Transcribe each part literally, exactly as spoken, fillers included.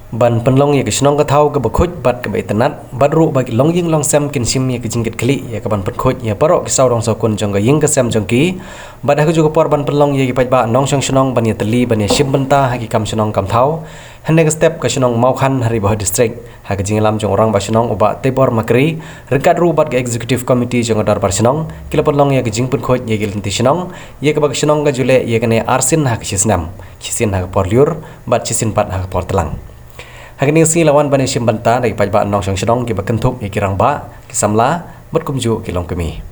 Ban pynlong ïa ka shnong ka thaw kaba khuid bad kaba itynnad, bad ruh ba ki longïing longsem kin shim ïa ka jingkitkhlieh ïa ka ban pynkhuid ïa baroh ki saw rong saw kun jong ka ïing ka sem jong ki. Bad ha kajuh ka por ban pynlong ïa ki paidbah nongshong shnong ban ïatylli ban ïashim bynta ha ki kam shnong kam thaw, hynne ka step ka shnong Mawkhan ha Ri Bhoi District, ha ka jingïalam jong u Rangbah Shnong u Bah Teibor Makri, ryngkat ruh bad ka Executive Committee jong ka Dorbar Shnong, ki la pynlong ïa ka jingpynkhuid ïa ki lynti shnong, ïa kaba ka shnong ka ju leh ïa kane arsien ha ka shisnem, shisien ha ka por lyiur bad shisien pat ha ka por tlang. Ha kane ka sngi la wan ban ïashim bynta da ki paidbah nongshong shnong kiba kynthup ïa ki rangbah, ki samla bad kumjuh ki longkmie.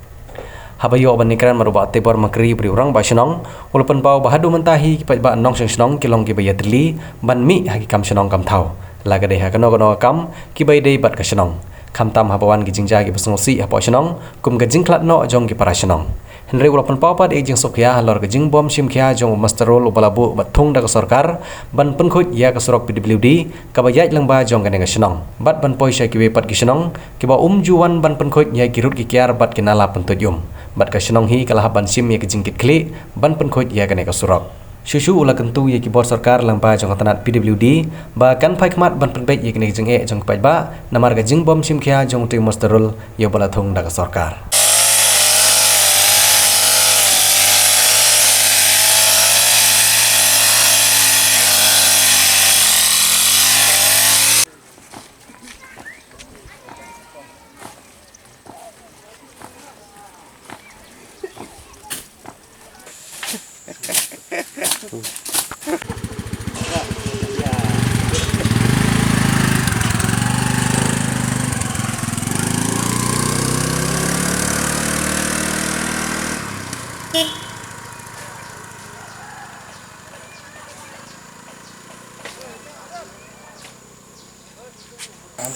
Haba ïoh ban ïakren bad u Bah Teibor Makri, u Rangbah Shnong, u la pynpaw ba haduh mynta hi ki paidbah nongshong shnong ki long kiba ïatylli ban mih ha ki kam shnong kam thaw, la ka dei ha kano kano ka kam kiba ïadei bad ka shnong, khamtam haba wan ki jingjia kiba sngewsih hapoh shnong, kum ka jingkhlad noh jong ki para shnong. Hynrei u la pynpaw pat ïa ka jingsngewkhia halor ka jingbym shim khia jong u Master Roll uba la buh bad thung da ka sorkar ban pynkhuid ïa ka surok P W D kaba ïaid lyngba jong kane ka shnong, bad ban poi sha kiwei pat ki shnong kiba um ju wan ban pynkhuid ïa ki rud ki kiar bad ki nala pyntuid um. Bad ka shnong hi ka la hap ban shim ïa ka jingkitkhlieh ban pynkhuid ïa kane ka surok. Shuh shuh u la kyntu ïa ki bor sorkar lyngba jong ka tnat P W D ba kan phai khmat ban pynbeit ïa kane ka jingeh jong ki paidbah namar ka jingbym shim khia jong utei u Master Roll ïa uba la thung da ka sorkar.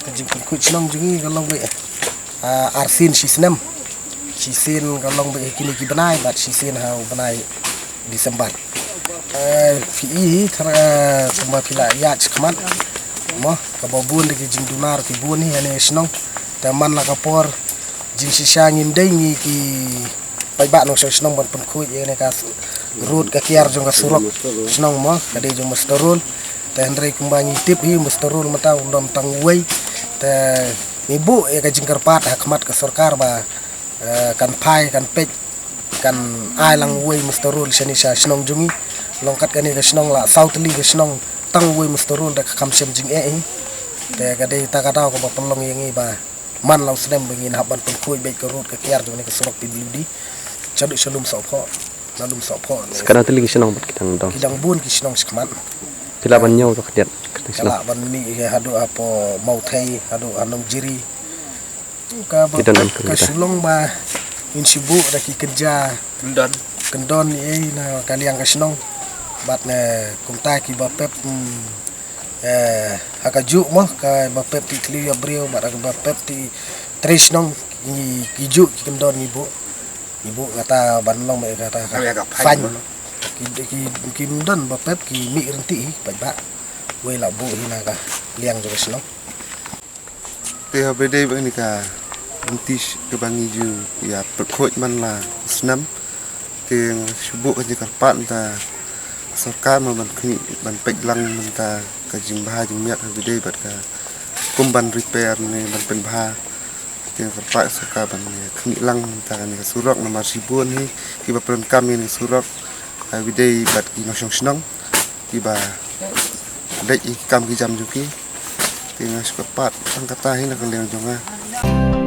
Ka jingpynkhuid shnong jong ngi ka long beit, ah, arsien shisnem. Shisien ka long beit ha kine ki bnai bad shisien ha u bnai December. Eh, phi i hi, tara, eh, kumba phi la ïaid shakhmat, mo, kaba bun da ki jingduna ruh ki bun hi ha kane ka shnong. Te man la ka por jingshisha ngim dei ngi ki paidbah nongshong shnong ban pynkhuid ïa kane ka rud ka kiar jong ka surok shnong, mo, ka dei jong u Master Roll. Te hynrei kumba ngi tip hi, u Master Roll mynta um don tang uwei. Te ngi buh ïa ka jingkyrpad ha khmat ka sorkar ba, eh, kan phai, kan peit, kan ai lang uwei u Master Roll shane sha shnong jong ngi. Long kat kane ka shnong la saw tylli ka shnong tang uwei u Master Roll da ka kam shem jingeh hi. Te ka dei kata ka daw kaba pynlong ïa ngi ba man la u snem ba ngin hap ban pynkhuid beit ka rud ka kiar jong kane ka surok P W D. Shaduh sha Lumsohphoh, na Lumsohphoh. Sa katno tylli ki shnong bad ki dang don? Ki dang bun ki shnong shakhmat. Phi lah ban ñiew ruh khyndiat, khyndiat ki shnong. Lah ban mih haduh hapoh Mawthei, haduh ha Nongjri. Ka ba, ki don em ka kita? Shu long ba ngin shu buh da ki kynja. Kyndon. Kyndon ïa na ka liang ka shnong. Bad na kumta kiba pep, hmm, eh, ha kajuh mo, kaba pep tih thliew ïa briew bad kaba pep tih trei shnong, ngi, ki juh ki kyndon ngi buh. Ngi buh kata ban long beit kata ka, oh, ïa ka fine, fine mo. Ki, ki, kim don ba pep, ki mih ryntih hi paidbah. Wei la buh hi na ka liang jong ka shnong. Te haba dei bad kane ka lynti kaba ngi ju ïa pynkhuid man la u snem. Te nga shu buh ka jingkyrpad na ka sorkar mo ban khmih, ban peit lang mynta ka jingbha jingmiat haba dei bad ka kum ban repair ne ban pynbha. Te nga kyrpad sorkar ban khmih lang mynta kane ka surok namar shibun hi kiba pyndonkam ïa kane ka surok. Haba dei bad ki nongshong shnong kiba leit ïa ki kam ki jam jong ki. Te nga shu kyrpad tang kata hi na ka liang jong nga.